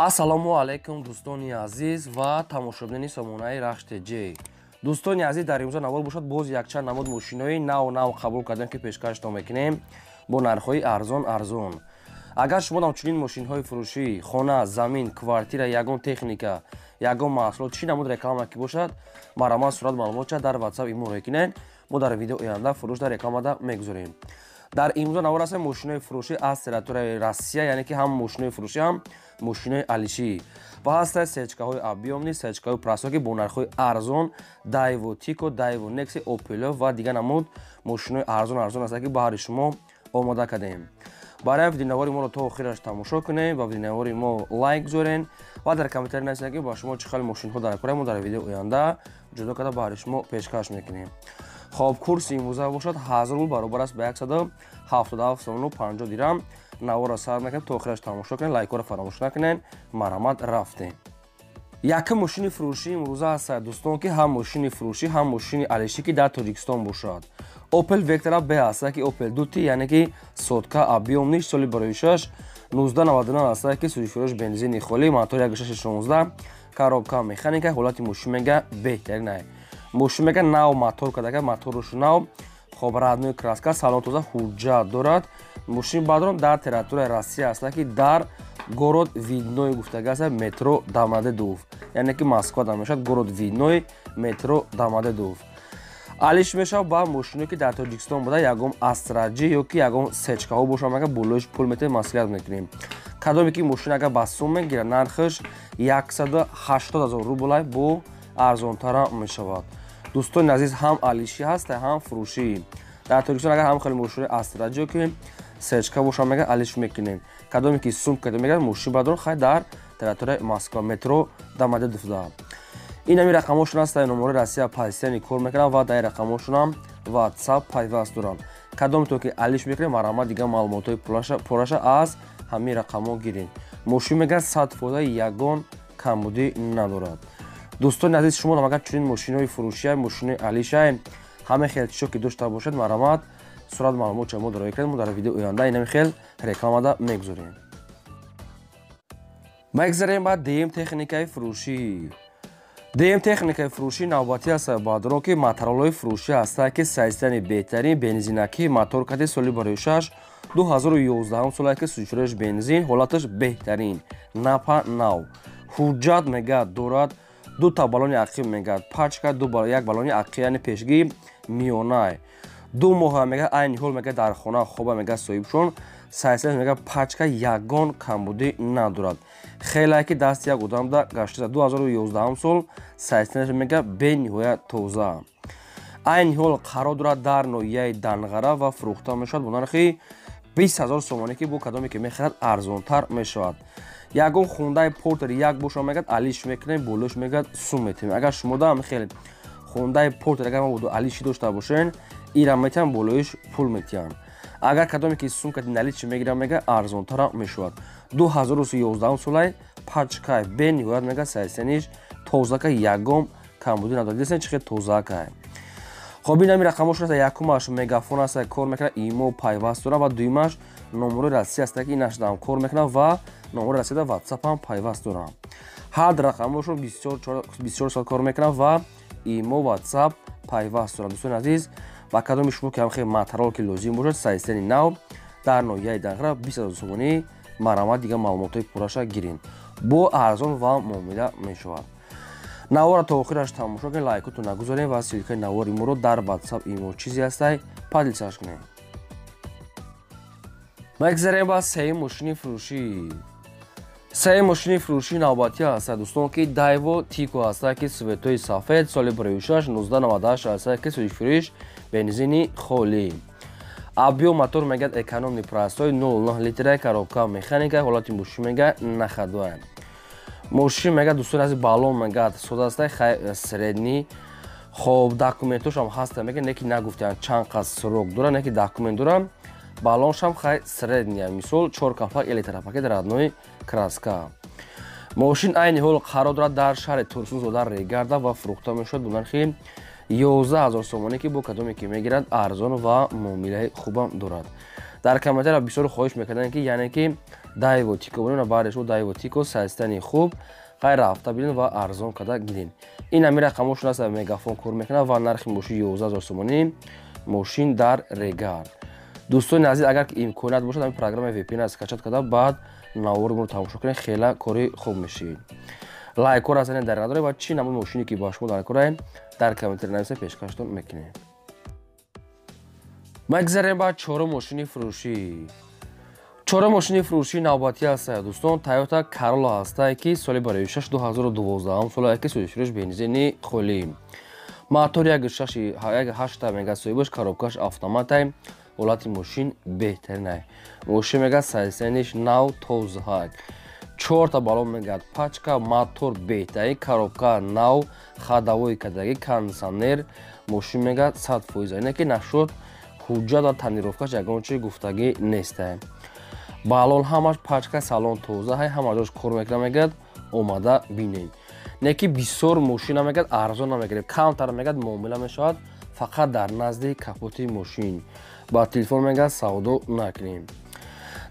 Ассалому алайкум, дӯстони азиз ва тамошобинони сомонаи Рахш ТЖ. Дӯстони азиз, дар имрӯза навор бошад, боз якчанд намуд мошинои нав нав қабул кардем, ки пешкаштон мекунем бо нархҳои арзон арзон. Агар шумо ҳам чунин мошинҳои фурӯшӣ, хона, замин, квартира, ягон техника, ягон маҳсулот, чӣ намуд реклама ки бошад, марҳамат, сурат маълумотча дар WhatsApp имо роҳӣ кунед. Мо дар видео оянда фурӯш дар рекламада мегузорем. Дар имрӯза навор ҳастем мошинои фурӯшӣ аз территорияи Россия, яъне ки ҳам мошинои фурӯшӣ, ҳам мошинои алишӣ ва ҳастанд сечкаҳои объёмный, сечкаҳои простой, ки бо нархҳои арзон Дайво Тико, Дайво Некси, Опело ва дигар намуд мошинои арзон арзон ҳастанд, ки баҳри шумо омода кардем. Барои видеонавори моро то охираш тамошо кунем ва видеонавори мо лайк гузорен ва дар комментарий нависед, ки ба шумо чӣ хел мошинҳо дар кора, мо дар видео оянда ҷудо карда баҳри шумо пешкаш мекунем. Хоб, курси имрӯза бошад 1000 рубл, баробар аст ба 177 сомону 50 дирам. Наворро сар мекунем, то охираш тамошо кунед, лайкҳоро фаромӯш накунед. Марҳамат, рафтем. Якум мошини фурӯшӣ имрӯза ҳастад, дӯстон, ки ҳам мошини фурӯшӣ, ҳам мошини алишӣ, ки дар Тоҷикистон бошад. Opel Vectra B ҳастад, ки Opel 2T, яъне ки сотка, объёмный, соли бароишаш 1999 ҳастад, ки сӯзишфурӯш бензини холӣ, мотор 1.16, коробка механика. Ҳолати мошин мега беҳтарин. Мошин мега нав мотор кардака, моторуш нав, хоб, родной краска, салон тоза, ҳуҷҷат дорад. Мошин баъдорам дар территорияи Россия ҳастад, ки дар город Видной гуфтага аст, метро Домодедово, яъне ки Москва да мешавад, город Видной, метро Домодедово. Алиш мешавад ба мошиное, ки дар Тоҷикистон буда, ягон Астра Ҷи ё ки ягон сечкаҳо бошад, мага болоиш пул метавем, маслиҳат мекунем. Кадоме ки мошин агар ба сум мегирад, нархаш 180 000 рублай, бо арзонтара мешавад. Дӯстони азиз, ҳам алишӣ ҳаста, ҳам фурӯшӣ. Дар Тоҷикистон агар ҳам хеле мошини Астра Ҷи ки сечка бошад, мега алиш мекунем. Кадоме ки сум када мегирад, мошин бадор хай дар территорияи Москва, метро Домодедово. Ин ҳами рақамҳошон аст, номерои Россия постоянно кор мекунанд ва дар рақамҳошонам WhatsApp пайваст доранд. Кадометон ки алиш мекунем, марҳамат, дигар маълумотҳои пурраша аз ҳамин рақамҳо гиред. Мошин мега 100% ягон камбудӣ надорад. Дӯстони азиз, шумо агар чунин мошинои фурӯшия, мошинои алишай, ҳама хел чизо ки дошта бошед, марҳамат, сурат маълумотча мо дароя кунед, мо дар видео оянда инами хел рекламада мегузорем. Мегзарем ба дуюм техникаи фурӯшӣ. Дуюм техникаи фурӯшӣ навбатӣ аст, баъдро ки моторолои фурӯшӣ ҳастанд, ки сайстани беҳтарин, бензинакӣ, мотор кади, соли бароишаш 2011 солае, ки сӯзишфурӯш бензин, ҳолаташ беҳтарин, напа нав, ҳуҷҷат мега дорад, дута баллони ақиб мегӯяд пачка, як баллони ақиб, яъне пешгӣ миёнай. 2 моҳа мега айни ҳол мега дар хона хоба мега соҳибшон. Сайсаш мега пачка, ягон камбудӣ надорад. Хеле ки дасти як одамда гашта, 2011 сол, сайсанаш мега бениҳоят тоза. Айни ҳол қарор дорад дар ноҳияи Данғара ва фурӯхта мешавад бо нархи 20 000 сомонӣ, ки бо кадоме ки мехарад, арзонтар мешавад. Ягон Хундай Портер як боша, мегӯяд, алиш мекунем, болош мегӯяд сум метавем. Агар шумо дам хеле Хундай Портер агар мабодо алиши дошта бошен, ира метиҳам, болоиш пул метиҳам. Агар кадоме ки сум кади наличи мегирам, мега арзонтара мешавад. 2011 солай, пачкай, бениҳоят мега сайсаниш тозака, ягон камбудӣ надорад. Дидесен, чӣ хел тозакай. Хоб, ин ҳами рақамҳошон аст. Якумаш Мегафон аст, кор мекунад, ИМО пайваст дорад ва дуюмаш номерои Россия аст, ки инашдам кор мекунад ва номерои Россияда WhatsApp ҳам пайваст дорам. Ҳар рақамҳошон 24 соат кор мекунад ва ИМО, WhatsApp пайваст дорам. Дӯстони азиз, ба кадоми шумо ки ҳам хел моторол ки лозим бошад, сайстани нав, дар ноҳияи Данғара, 20 000 сомонӣ, марҳамат, дигар маълумотҳои пурраша гиред, бо арзон ва муомила мешавад. Навора то охираш тамошо кунед, лайкотон нагузорем ва ссылкаи навори моро дар WhatsApp, ИМО, чизе ҳастай, поделиться кунед. Мегзарем ба сеюм мошини фурӯшӣ. Сеюм мошини фурӯшӣ навбатӣ ҳастад, дӯстон, ки Дайво Тико ҳастад, ки цветои сафед, соли бароишаш 1998 ҳастад, ки сӯзишфурӯш бензини холӣ, объём мотор мегӯяд экономный, простой, 0,9 литра, коробка механика. Ҳолати мошин мега на ходовая. Мошин мега, дӯстони азиз, баллон мегӯяд содастай, хай средний. Хоб, документошам ҳаста, мега, не ки нагуфтаям чанд қад срок дора, не ки документ дорам. Баллоншам хай средний, мисол чор комплект электропакет, родной краска. Мошин айни ҳол қарор дорад дар шаҳри Турсунзода, Регарда ва фурӯхта мешавад бо нархи 11 000 сомонӣ, ки бо кадоме ки мегирад, арзон ва муомилаи хубам дорад. Дар комментария бисёр хоҳиш мекарданд, ки яъне ки Дайво Тико бинем, бареш Дайво Тико сайстани хуб, хайр рафта бинен ва арзон карда гирен. Ин ҳами рақамошон аст, Мегафон кор мекунад ва нархи мошин 11 000 сомонӣ, мошин дар Регар. Дӯстони азиз, агар ки имконият бошад, ҳамин программаи VPN скачать карда, баъд навори моро тамошо кунед, хела кори хуб мешид. Лайкҳоро занед дар надоред ва чӣ намуди мошине ки ба шумо дар кораем, дар комментарий нависа, пешкаштон мекунем. Мегзарем ба чорум мошини фурӯшӣ. Чорум мошини фурӯшии навбатӣ ҳастае, дӯстон, Toyota Corolla ҳастае, ки соли барои 2012 солае, ки сӯзишфурӯш, бензини холӣ, мотор 1.6 мега соҳибаш, коробкаш автоматай, ҳолати мошин беҳтаринай. Мошин мега сайсаниш нав, тозаҳак, чорта баллон мегӯяд пачка, мотор беҳтарин, коробка нав, ходовой кардагӣ, кондитсионер, мошин мегӯяд 100%. Ине ки нашуд ҳуҷҷат ва тонировкаш ягон чи гуфтагӣ нестай. Баллон ҳамаш пачка, салон тоза, ҳай ҳама ҷош кор мекунад, мегӯяд омада бинед. Не ки бисёр мошина мегӯяд арзон намегирем, камтар мегӯяд муомила мешавад, фақат дар назди капоти мошин, ба телефон мегӯяд савдо накунем.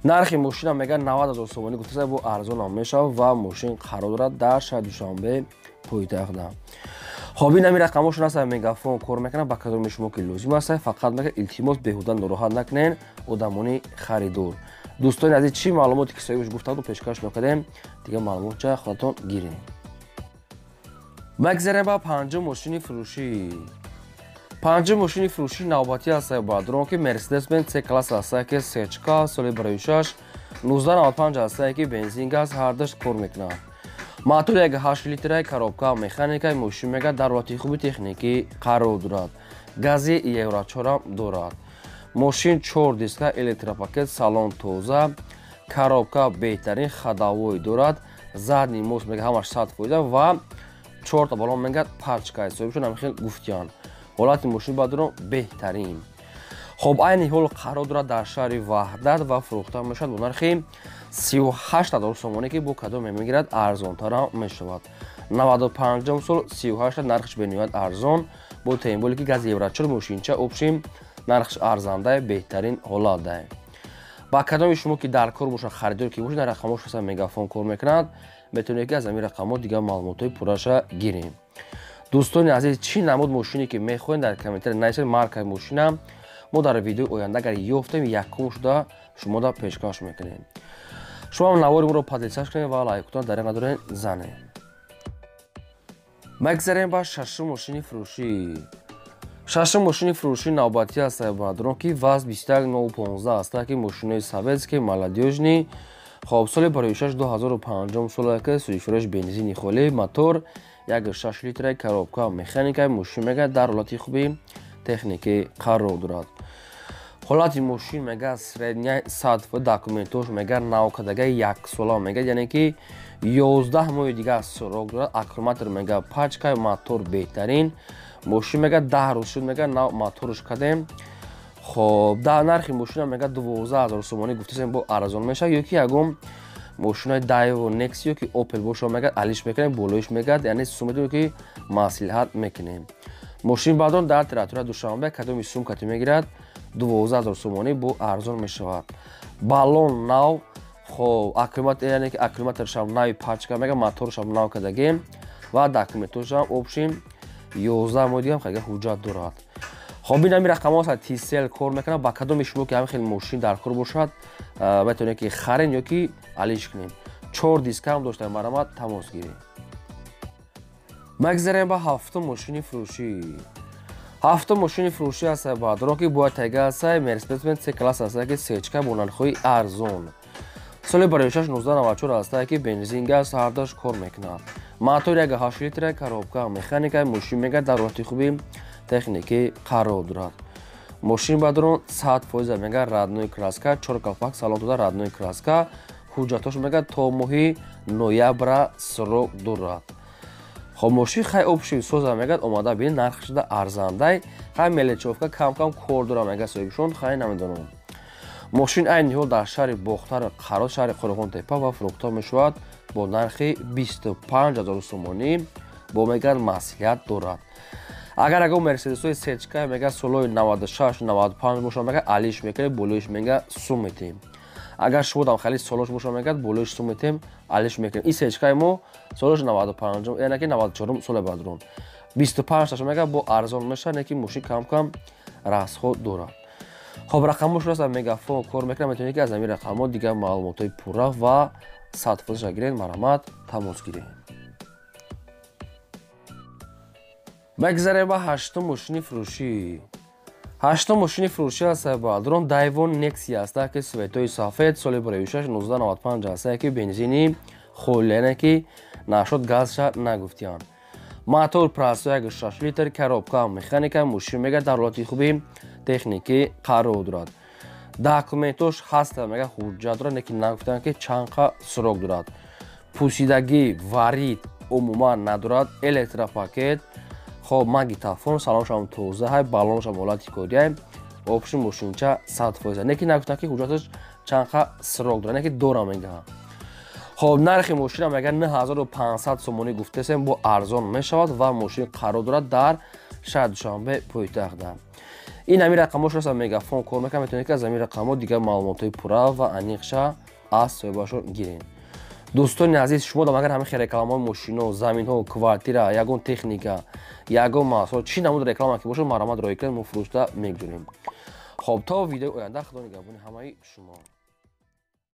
Нархи мошина мегӯяд 90 000 сомонӣ гуфтаса, бо арзонам мешавад ва мошин қарор дорад дар шаҳри Душанбе, пойтахтда. Хоб, ин ҳами рақамошон аст, Мегафон кор мекунад. Ба кадоми шумо ки лозим аст, фақат мегӯяд илтимос, беҳуда нороҳат накунед одамони харидор. Дӯстони азиз, чӣ маълумоте ки соҳибаш гуфтаду пешкаш мекардем, дигар маълумотча худатон гирем. Мегзарем ба панҷум мошини фурӯшӣ. Панҷум мошини фурӯшии навбатӣ ҳастае, бародарон, ки Мерседес Бенз С класс ҳастае, ки сечка, соли барои 6 1995 ҳастае, ки бензин, газ ҳардаш кор мекунад, мотор 1.8 литраи, коробка механика, мошин мега дар ҳолати хуби техникӣ қарор дорад, гази евро 4 дорад, мошин чор диска, электропакет, салон тоза, коробка беҳтарин, ходовой дорад, задний мост мега ҳамаш 100% ва чорта баллон мегӯяд пачка, ҳисобишон ҳамин хел гуфтиянд. Ҳолати мошин, бародарон, беҳтарин. Хоб, айни ҳол қарор дорад дар шаҳри Ваҳдат ва фурӯхта мешавад бо нархи 38 000 сомонӣ, ки бо кадоме мегирад, арзонтарам мешавад. 95 сол, 38 нархш бениҳоят арзон, бо тем более ки гази евро 4 мошинча, общем, нархш арзандае, беҳтарин ҳолатдае. Ба кадоми шумо ки дар кор бошад, харидор ки бошад, дар рақамҳо шоса Мегафон кор мекунад, метавонед ки аз ҳамин рақамҳо дигар маълумотҳои пурраша гирем. Дӯстони азиз, чӣ намуд мошине ки мехоҳед, дар комментарий нависед маркаи мошина, мо дар видеои оянда агар ёфтем, якум шуда шумода пешкаш мекунем. Шумо навори моро подписаться кунед ва лайкутон дареғ надоред занед. Мегзарем ба шашум мошини фурӯшӣ. Шашум мошини фурӯшии навбатӣ ҳастае, бародарон, ки ВАЗ 21015 ҳастае, ки мошинои советский, молодёжный. Хоб, соли барои 6 2005 солае, ки сӯзишфурӯш, бензини холӣ, мотор 1.6 литра, коробка механика, мошин мега дар ҳолати хуби техникӣ қарор дорад. Ҳолати мошин мега средняй, 100, документош мега навкадага, яксола мега, яъне ки 11 моҳи дига срок дорад. Аккумулятор мега пачка, мотор беҳтарин. Мошин мега 10 рӯз шуд, мега нав моторш кардем. Хоб, дар нархи мошина мега 12 000 сомонӣ гуфтасем, бо арзон мешавад. Ё ки ягон мошинои Дайво, Некси ё ки Опел боша, мега алиш мекунем, болоиш мегӯяд, яъне сум медонем ки маслиҳат мекунем. Мошин баъдон дар территория Душанбе, кадоми сум кати мегирад, 12 000 сомонӣ, бо арзон мешавад. Баллон нав, хоб, аккумулятор, яъне ки аккумуляторшам нави пачка, мега моторшам нав кардагем ва документошам общем 11 моҳи дигам хайга ҳуҷҷат дорад. Хоб, ин ҳами рақамҳо аст, Тисел кор мекунад. Ба кадоми шумо ки ҳамин хел мошин дар кор бошад, метавонед ки харен ё ки алиш кунем. Чор дискам доштаем, марҳамат, тамос гиред. Мегзарем ба ҳафтум мошини фурӯшӣ. Ҳафтум мошини фурӯшӣ ҳастае, бародарон, ки бояд тайга ҳастае, Мерседес Бенз С класс ҳастае, ки сечка, бо нархҳои арзон, соли барои 6 1994 ҳастае, ки бензин, газ ҳардаш кор мекунад, мотор 1.8 литра, коробка механика, мошин мега дар ҳолати хуби техникӣ қарор дорад. Мошин, бародарон, 100% мега родной краска, чор калпак, салон дода, родной краска, ҳуҷҷатош мега то моҳи ноябра срок дорад. Хоб, мошин хай общий соза, мегӯяд омада бин, нарх шуда арзандай, хай мелочёвка кам-кам кор дора, мега соҳибшон, хай намедонам. Мошин айни ҳол дар шаҳри Бохтар қарор, шаҳри Қурғонтепа ва фурӯхта мешавад бо нархи 25 000 сомонӣ, бо мегӯяд маслиҳат дорад. Агар ягон мерседесҳои сечка мега солҳои 96, 95 бошад, мега алиш мекунем, болоиш мега сум метиҳем. Агар шумо дам хали солош боша мегад, болош сум метем, алиш мекунем. Ин сечкаи мо солош 95, яъне ки 94 соли бадрон. 25 таша мегад, бо арзон мешавад, не ки мошин кам-кам расход дорад. Хоб, рақамҳо шуд аст, Мегафон кор мекунад, метавонед ки аз ҳамин рақамҳо дигар маълумотҳои пурра ва 100%-ша гиред, марҳамат, тамос гиред. Бигзарем ба ҳаштум мошини фурӯшӣ. Ҳаштум мошини фурӯшӣ аст бадрон Дайвон Нексия аст, ки светои сафед, соли 2006, 1995 аст, ки бензини холӣ, яъне ки нашуд газша нагуфтиянд. Мотор простой 1.6 литр, коробка механика, мошин мега дар ҳолати хуби техникӣ қарор дорад. Документош ҳаст, мега ҳуҷҷат дорад, лекин нагуфтанд ки чанд қа срок дорад. Пусидагӣ варид умуман надорад, электропакет, хоб, магнитофон, салоншам тоза ҳай, баллоншам ҳолати корияй, обши мошинча 100%. Лекин нагуфтанд ки ҳуҷҷаташ чанд қа срок дорад, лекин дора мега. Хоб, нархи мошина мега 9500 сомонӣ гуфтесем, бо арзон мешавад ва мошин қарор дорад дар шаҳри Душанбе пойтахтда. Ин ҳамин рақамҳо шуд аст, Мегафон кор мекунад, метавонед ки аз ҳамин рақамҳо дигар маълумотҳои пурра ва аниқша аз соҳибашон гиред. Дӯстони азиз, шумо дам агар ҳамин хел рекламаҳои мошино, заминҳо, квартира, ягон техника, ягон маҳсулот, чӣ намуд реклама ки бошад, марҳамат роҳӣ кунед, мо фурӯшда мегузорем. Хоб, то видеои оянда, Худо нигаҳбони ҳамаи шумо.